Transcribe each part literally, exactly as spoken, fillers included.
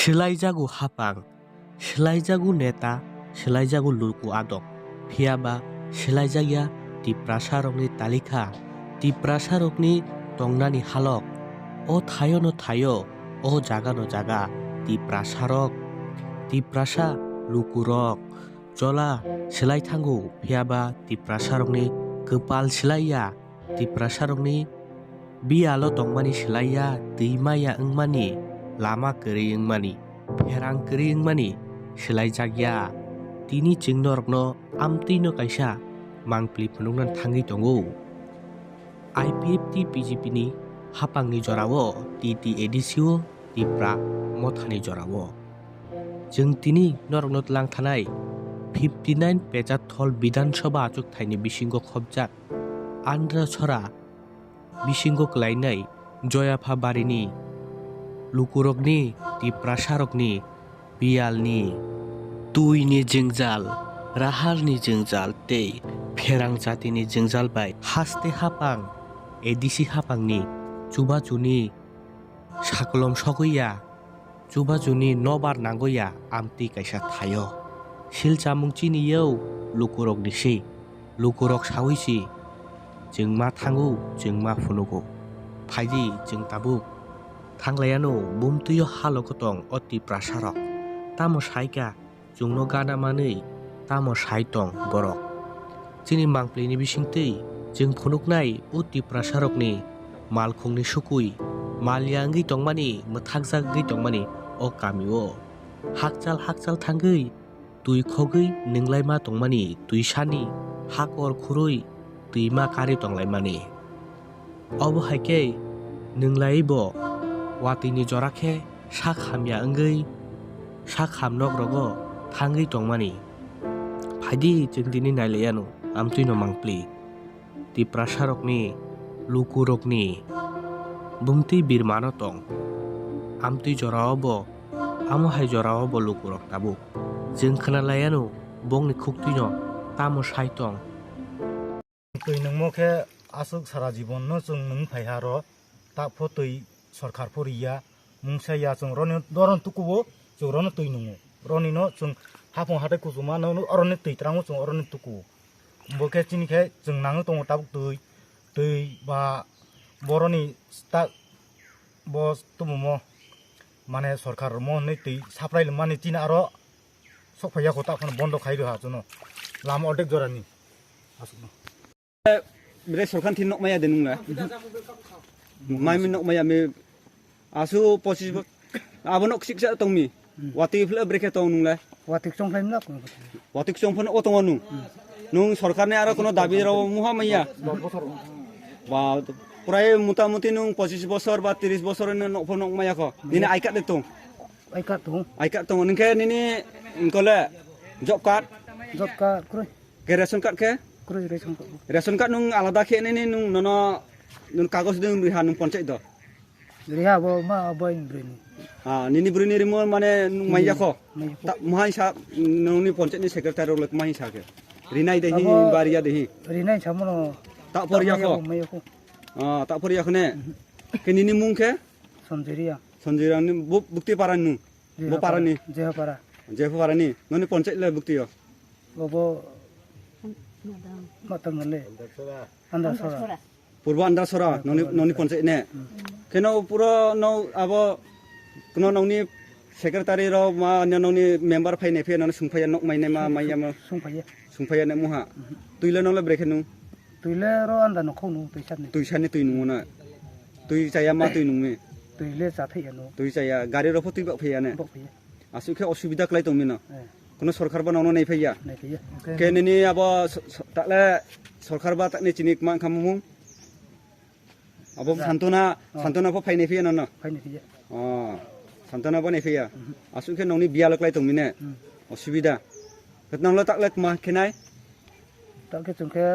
Swlaijago hapang, swlaijago neta, swlaijago luku adong, phiyaba swlaijakya Tiprasarokni talikha, Tiprasarokni tongnani halok. O thayono thayo, o jagano jaga, Tiprasarok, Tiprasa lukurok. Chola swlai thango, phiyaba Tiprasarokni kwpal swlaiya, Tiprasarokni biyalo tongmani swlaiya, twi maya wngmani, lama kwrwi wngmani, pherang kwrwi wngmani swlaijakya. Tini chwng norokno amtwino kaisa mangpli phunukna thangwi tongo. I P F T P G P ni hapangni jorao, T T A D C o, Tipra mothani jorao. Chwng tini norokno tlang thanai fifty nine Pechathol Bidhan Sabha achukthai ni bisingo khopjak Andhra Sora bisingo kwlainai Joyapha barini lukurokni, Tiprasarokni biyalni twini jwngjal, raharni jwngjal tei pherang jatini jwngjal bai haste hapang, A D C hapangni chubachuni sakolom sogwi ya, chubachuni nobar nangwi ya, amtwi kaisa thaio. Sil chamung chini yo lukurokni si, lukurok saui si, chwng ma thango, chwng ma phunugo. Phaidi chwng tabuk thanglaiano, bumtwio halogo tong o Tiprasarok. Tamo saikha, chwngno gana manwi tamo sai tong borok? Chini mangpli ni bisingtwi chwng phunuknai o Tiprasarokni malkhungni sukui, malya wngwi tongmani, mwthakjak wngwi tongmani o kamio. Hakchal hakchal thangwi twi khogwi nwnglaima tongmani, twisani hakor khurui twima karwi tonglaimani. Obo hai khe nwng lai bo watwi ni jora khe sak hamya wngwi sak ham nok rogo thangwi tongmani. Phaidi chwng tini nai lai anw amtwi no mangpli. Tiprasa rokni, luku rokni bumtwi birma no tong. Amtwi jora o bo, amo hai jora o bo luku rok tabuk. Chwng khna lai anw bongni khuktwi no tamo sai tong. Twi nungmo khe aswk sara jibon no chwng nung phai ha ro, ta pho twi sorkar pho ri ya, mungsa ya chwng roni doron tuku o, chwng rono twi nungo. Roni no chwng haphung hathai kuchuma no, no, oroni twi twrango chwng oroni tuku o. Bo khe chini khe chwng nangwi tongo tabuk twi, twi ba boroni ta bo tumumo mane sorkar mo hinwi twi supply mani chini aro sok phai ya kho ta phano bondo khai rw ha chwngno lama ordek jora ni aswk no. Bere sorkar thik nok maya de nung le. Mai mi nok maya mi asu pochis bo. Abo nok sik sa tong mi. Watwi phla bere khe tong nung le. Watwi chong khlai nok. Watwi chong phano o tong nung. Nung sorkar ni aro kono dabi rw muha maya. Ba prai mota moti nung pochis bosor ba tris bosor ni nok pho nok maya kho. Nini I card de tong. I card tong. I card tong. Nung khe nini kole job card. Job card kroi. Khe ration card khe? Kwrwi ration card bo. Ration card nwng alada khe nini nwng nono nwng kagoj de nwng riha nwng ponchai do. Riha bo ma abo ni bwrwi ni. Ah, nini bwrwi ni rimo mane nwng mai yakho. Mai yakho. Ta, mahai sa nwng ni ponchai ni secretary rok mai sa khe. Rinai de hi, abo ba riya de hi. Rinai sa mono. Ta por yakho. Mai yakho. Ah, ta por yakho ne. Khe nini mung khe? Sanjay Riya. Sanjay Riya ni bu-, bukti para nwng. Bo para ni? Jehapara. Jehapara ni. Noni ponchai le bukti yo. Obo Matam Male. Andasora. Purbo Andasora, noni, noni ponchai ne. Keno puro no abo, kono noni secretary ro ma, noni member phai ne phe, noni sungphai ya nok mai ne ma, mai ya ma. Sungphai ya. Sungphai ya ne muha. Twi le nong le brekhe nung. Twi le ro anda no khonu twi sani. Twi sani twi nungo na. Twi chaya ma twi nungmi. Twi le cha thai ya no. Twi chaya, gari ro pho twi bak phai ya ne. Bak phai ya. Aswk khe osubida klai tongmino. Eh. Kono sorkar bo nono naiphaiya. Naiphaiya. Khe nini abo so-, so-, takle sorkar ba takni chini kma wngkha mung? Abo santona, santona pho phai naiphaiya nono? Phai naiphaiya. Oh, santona bo naiphaiya. Aswk khe nongni biyalo klai tongmine. Osubida. Khe nonglo takle kma khenai? Takhe chwng khe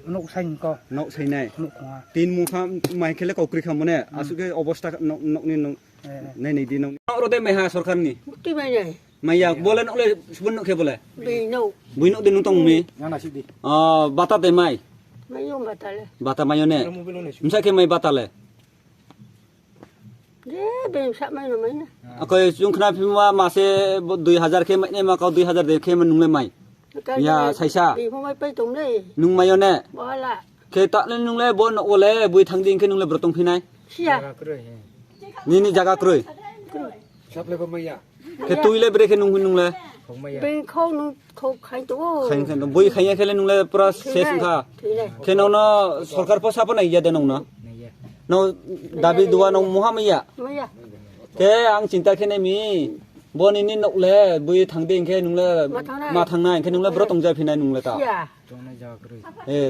nok sai nung ko. Nok sainai. Nok khunga. Tin mungkha mai khele kokri kha mone. Aswk khe obosta nok, nokni nok. Eh, eh. Nai nai di nok. Nok rode mai ha sorkar ni. Bukti mai nai. Mai ya bole nok le subun nok khe bole. Bui nok. Bui nok de nung tong mi. Yang nasi di. Ah, bata de mai. Mai yo bata le. Bata mai yo ne. Msa khe mai bata le. Je, beng sa mai no mai na. Akoi chwng khna phima mase bo dui hajar khe mai ne ma kau dui hajar de khe ma nungle mai. Ya, saisa. Beng phung mai pai tong le. Nung mayo ne. Bola. Khe ta le nungle bo no ole bui thang ding khe nungle bro tong phinai. Sia. Nini jaga kroi. Saple bo maya. Khe tui le bre khe nung nungle. Beng khau nung khau khai to. Khain khain bui khaiya khe le nungle pura ses kha. Khe no no sorkar po sapa nai ya de nong no. No dabi dua nong muha maya. Maya. Khe ang chinta khe ne mi. Bo nini nok le bui thang ding khe nungle ma thang nai khe nungle bro tong ja phinai nungle ta. Sia. Tongnai jaga kwrwi. Eh.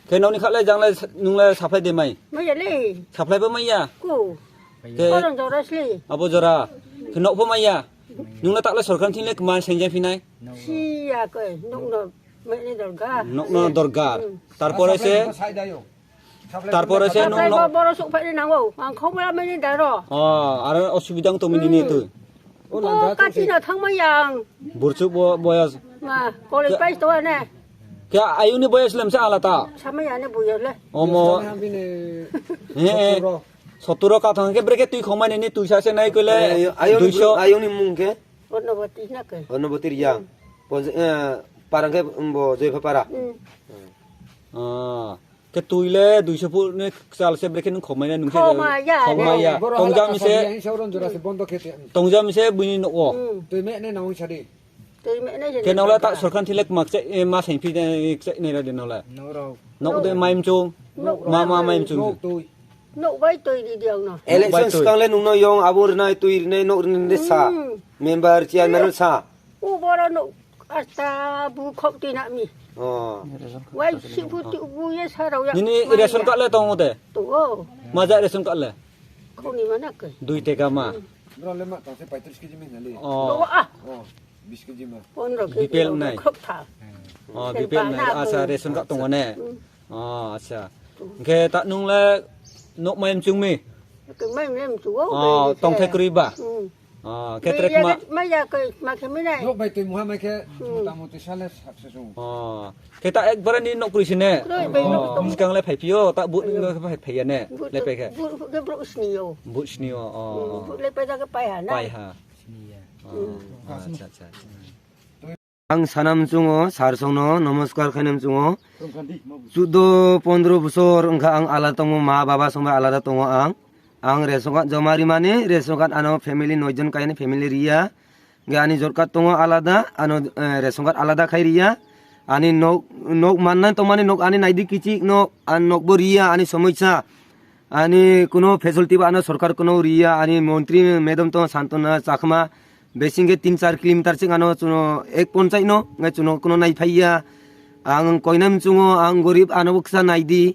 Khe nokni khaklai janglai nunglai saplai de mai. Maya le. Saplai bo maya. Ku. Khe. Koron jora sli. Abo jora. Khe nok bo maya. Nunglai taklai sorkar thing le kma sengjai phinai. Siya koi. Nok no. Mene dorga. Nok no dorga. Hmm. Tarpore se. Tarpore se nung Saplai no. Bo boro sok phai nango. Ang khobra mene daro. Oh, aro osubidang to mini ne tu. O lanja kati na thang ma yang. Burchuk bo boyas. Ma, college pai to ne. Kya ayuni boyas lemsa alata. Sama ya ne boyas le. Omo. He. Soturo ka thang ke breke tui khomai ne tui sa se nai kole. Ayuni duiso. Ayuni mung ke. Onoboti na ke. Onoboti yang. Parang ke bo Joypha para. Hmm. Ah. Ke tui le duiso phu ne chal se breke nung khomai ne nung se. Khomai ya. Khomai ya. Tongjam se. Tongjam se bini no. Hmm. Tui me ne naung sadi. Tui me ne. Ke nole ta sorkar thilek mak se ma sain phi ne se ne ra de nole. Nok de maim chung. Ma ma maim chung. Nok bai tui di diang no. Election skang le nung no yong abo rinai tui rinai nok rinai de sa. Hmm. Member chairman sa. U boro no asta bu khok ti na mi. Oh. Wai si bu ti bu ye sa rau ya. Nini ration card le tong de. To. Maja ration card le. Khoni mana ke. Dui teka ma. Bro le ma tong se paitris kg min hali. Oh. Oh. Bis kg ma. Pondro kg. Bipel nai. Khok tha. Oh, bipel nai. Asa ration card tong ne. Oh, acha. Ke ta nung le nok mai chung mi. Ke mai mlem chu. Oh, tong the kri ba. Hmm. Ah, khe trek ma. Maya koi ma khe minai. Nok bai twi muha mai khe mota moti sale success ong. Ah, khe ta ekbare ni nok kri sine. Kri bai nok tong. Miskang le phai pio, ta but ni phai phai ya ne. Le pe khe. But ke bro sni yo. But sni yo. Oh. But le pe ja ke pai ha na. Pai ha. Sni ya. Oh, acha acha. Ang sanam chungo, sar songno namaskar khainam chungo. Chudo pondro bosor wngkha ang alada tongo, ma baba songbai alada tongo ang. Ang ration card joma rimani, ration card ano family noi jon kaini family riya. Ge ani jot card tongo alada, ano, eh, ration card alada khai riya. Ani nok, nok manna tongmani nok ani naidi kichik nok, an nok bo riya ani somoisa. Ani kuno facility ba ano sorkar kuno riya, ani montri madam to Santona Chakma, besing ke tin char kilometer sing ano chuno ek ponchai no, ngai chuno kuno nai phaiya. Ang koinam chungo, ang gorib ano buksa naidi.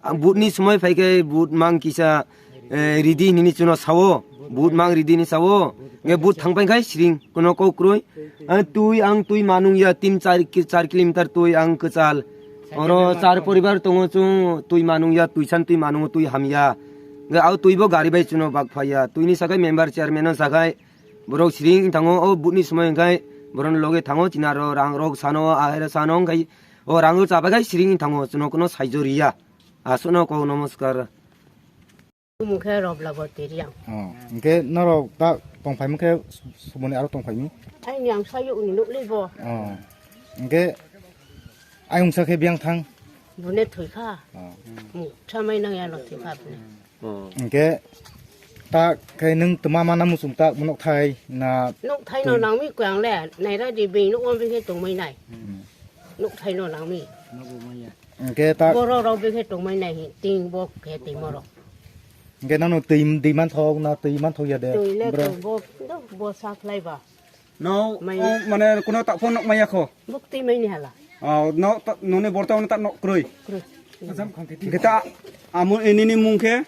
Ang but ni somoi phai khe but mang kisa, eh, ridi nini chuno sawo, but mang ridi ni sawo, ngai but thang phai khai siring kuno kok kroi. Ang twi, ang twi manung ya tin char ki-, char kilometer twi ang kwchal. Oro char poribar tongo chung twi manung ya, twi san twi manung twi hamya. Nge au twi bo gari bai chuno bak phaiya. Twi ni sakai member chairman no sakai borok siring thango o but ni somoi hwnkhe borok ni loge thango china ro rang rok sano ahero sano hwnkhe o rang rok chabakhai siring thango chuno kuno saijo riya. Aswkno kok namaskar. Mung khe Robla Boti Riang. Oh, hwnkhe norok ta tongphaimung khe suboni aro tongphaimung? Aini ang sayuk ni nuk le bo. Oh, hwnkhe ayungsa khe biyang thang? Bune thwikha. Oh. Mung thamai nang ya no thwikha bune. Oh. Hwnkhe ta khe nwng tma mana muchung ta nok thai na? Nok thai no twi nangmi kwang le, naira di bini nok on bini tongmai nai. Hmm. Nok thai no nangmi. Hwnkhe ta. Borok rok bini tongmai nai, ting bo khe twi borok. Hwnkhe nano twi, twi manthok na twi manthok ya de? Twi le bro. Twi bo, bo sa khlai ba. No, mai. O, mane kuno ta phone nok maya kho. Buk twi mai ni hala. O, no, ta, noni borta ono ta nok kroi. Kroi. Hwnkhe ta amo nini mung khe?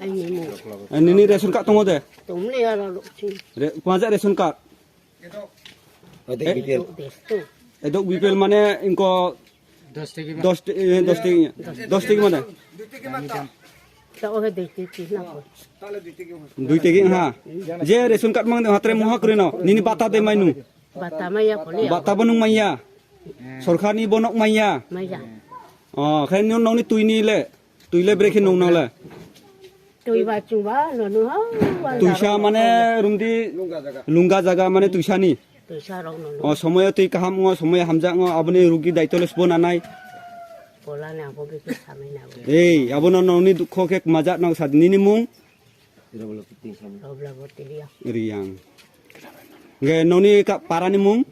Aini mung. Nini ration card tongo de? Tongmani hala lok si. Re, kuaja ration card? Edok B P L. Edok B P L mane ingko dos tegi ma. Dos te-, eh, dos tegi, dos tegi mane. Dui tegi ha. Je ration card mang de hatre moha krino. Nini bata de mainu. Bata maya pole. Bata bo nung maya. Sorkar ni bo nok maya. Maya. Oh, khe nung nokni twi ni le. Twi le brekhe nung nang le. Twi ba chwng ba nono ha. Twisa mane rumdi lungga jaga mane twisani. Twisa rok nono. O somoyo twi kaham ngo, somoyo hamjak ngo, aboni rugi daitolo sbo nanai. Pola ni abo bikhe samai na bo. Ei, abono noni dukho khe majak nang sat nini mung? Roblaboti Riyang. Riyang. Nge noni ka parani mung?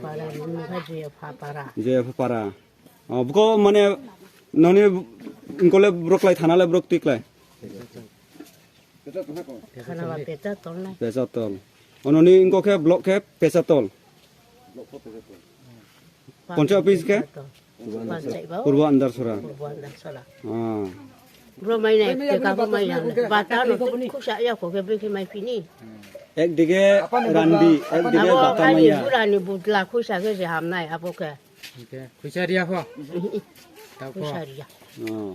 Para ni mung kha Juyapha para. Juyapha para. O, buko mane noni ngkole brok lai thana lai brok tik lai. Khana ba Pechatol nai. Pechatol. O noni ngko khe block khe Pechatol. Panchayat office khe? Panchayat ba. Purbo Andarsora. Purbo Andarsora. Ah. Bro mai nai, te ka bo mai nai. Bata no to khusa ya ko ke bikhe mai pini. Ekdige randi, ekdige abo bata ani maya. Jura ni budla khusa khe je hamnai abo khe. Oke, khusa riya pho. Tao pho. Khusa riya. Oh.